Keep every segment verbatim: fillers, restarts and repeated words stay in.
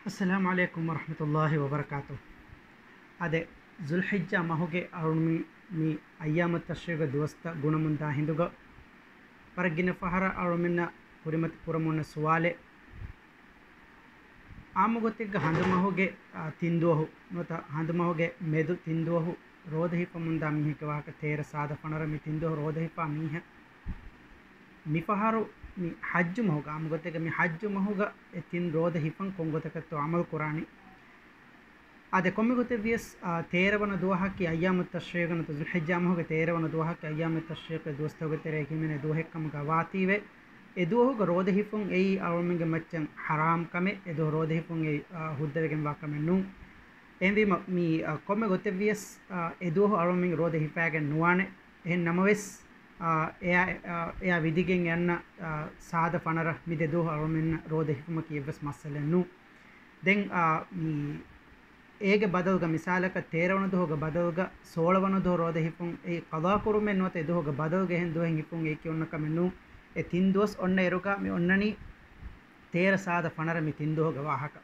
އައްސަލާމު ޢަލައިކުމް ވަރަޙްމަތުﷲި ވަބަރަކާތުހު. އާދެ، ޛުލްޙިއްޖާ މަހުގެ އަޅުން މި، މި އައްޔާމު ތަޝްރީޤުގެ ދުވަސްތައް ގުނަމުންދާ ހިނދުގަ، ވަރަށް ގިނަ ފަހަރަށް އަޅުމެންނަށް ކުރިމަތި ކުރަމުން އޮންނަ ސުވާލެއް، އާއްމު ގޮތެއްގަ ހަނދުމަހުގެ، އާ، ތިން ދުވަހު ނުވަތަ ހަނދުމަހުގެ މެދު ތިން ދުވަހު ރޯދަ ހިފަމުންދާ މީހެއްގެ ވާހަކަ، ތޭރަ ސާދަ ފަނަރަ މި ތިން ދުވަހު ރޯދަ ހިފާ މީހަކަށް މިފަހަރު މި ޙައްޖު މަހުގަ، އާއްމު ގޮތެއްގަ މި ޙައްޖު މަހުގަ އެ ތިން ރޯދަ ހިފަން ކޮން ގޮތަކަށްތޯ ޢަމަލު ކުރާނީ؟ އާދެ، ކޮންމެ ގޮތެއް ވިޔަސް، އާ، ތޭރަ ވަނަ ދުވަހަކީ އައްޔާމު ތަޝްރީޤު ނުވަތަ ޛުލްޙިއްޖާ މަހުގެ ތޭރަ ވަނަ ދުވަހަކީ އައްޔާމު ތަޝްރީޤުގެ ދުވަސްތަކުގެ ތެރެއަށް ހިމެނޭ ދުވަހެއް ކަމުގަ ވާތީވެ، އެ ދުވަހުގަ ރޯދަ ހިފުން އެއީ އަޅުމެންގެ މައްޗަށް ޙަރާމް ކަމެއް، އެ ދުވަހު ރޯދަ ހިފުން އެއީ، އާ، ހުއްދަވެގެންވާ ކަމެއް ނޫން. އެހެންވީމަ، މި، އާ، ކޮންމެ ގޮތެއް ވިޔަސް، އާ، އެ ދުވަހު އަޅުމެން ރޯދަ ހިފާގެން ނުވާނެ. އެހެން ނަމަވެސް، އާ، އެއާ، އާ، އެއާ ވިދިގެން އަންނަ، އާ، ސާދަ ފަނަރަ މި ދެ ދުވަހު އަޅުމެންނަށް ރޯދަ ހިފުމަކީ އެއްވެސް މައްސަލައެއް ނޫން. ދެން، އާ، މި އޭގެ ބަދަލުގަ މިސާލަކަށް ތޭރަ ވަނަ ދުވަހުގެ ބަދަލުގަ ސޯޅަ ވަނަ ދުވަހު ރޯދަ ހިފުން އެއީ ޤަޟާ ކުރުމެއް ނުވަތަ އެ ދުވަހުގެ ބަދަލުގަ އެހެން ދުވަހެއް ހިފުން އެއީކީ އޮންނަ ކަމެއް ނޫން. އެ ތިން ދުވަސް އޮންނަ އިރުގަ މި އޮންނަނީ ތޭރަ ސާދަ ފަނަރަ މި ތިން ދުވަހުގެ ވާހަކަ.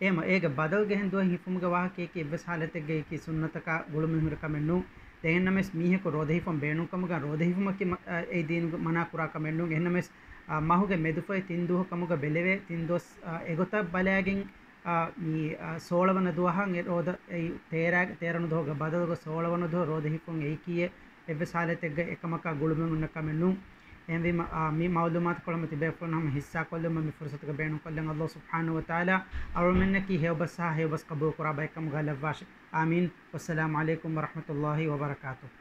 އެހެންވީމަ އޭގެ ބަދަލުގަ އެހެން ދުވަހެއް ހިފުމުގެ ވާހަކައަކީ އެއްވެސް ޙާލަތެއްގައި އެއީކީ ސުންނަތަކާ ގުޅުމެއް ހުރި ކަމެއް ނޫން. ދެން އެހެންނަމަވެސް މީހަކު ރޯދަ ހިފަން ބޭނުން ކަމުގަ ރޯދަ ހިފުމަކީ މަ-، އަ، އެއީ ދީނުގަ މަނާ ކުރާ ކަމެއް ނޫން. އެހެންނަމަވެސް، އަ، މަހުގެ މެދުފަހު ތިން ދުވަހު ކަމުގަ ބެލެވޭ، ތިން ދުވަސް، އަ، އެގޮތަށް ބަލާގެން، އާ، މި، އާ، ސޯޅަ ވަނަ ދުވަހަށް އެ ރޯދަ، އެ ތޭރަ، ތޭރަ ވަނަ ދުވަހުގެ ބަދަލުގަ ސޯޅަ ވަނަ ދުވަހު ރޯދަ ހިފުން އެއީކީއެއް އެއްވެސް ޙާލަތެއްގަ އެކަމަކާ ގުޅުމެއް އޮންނަ ކަމެއް ނޫން. އެހެންވީމަ، އާ، މި މަޢުލޫމާތުކޮޅު މި ތިބޭފުޅުން ހަމަ ޙިއްޞާކޮށްލުމަށް މި ފުރުޞަތުގަ ބޭނުންކޮށްލަން. ﷲ ސުބްޙާނަހޫ ވަތަޢާލާ އަޅުމެންނަކީ ހެޔޮބަސްއާ ހެޔޮބަސް ޤަބޫލުކުރާ ބައެއްކަމުގަ ލައްވާށި. އާމީން. ވައްސަލާމު ޢަލައިކުމް ވަރަޙްމަތުﷲި ވަބަރަކާތުހު.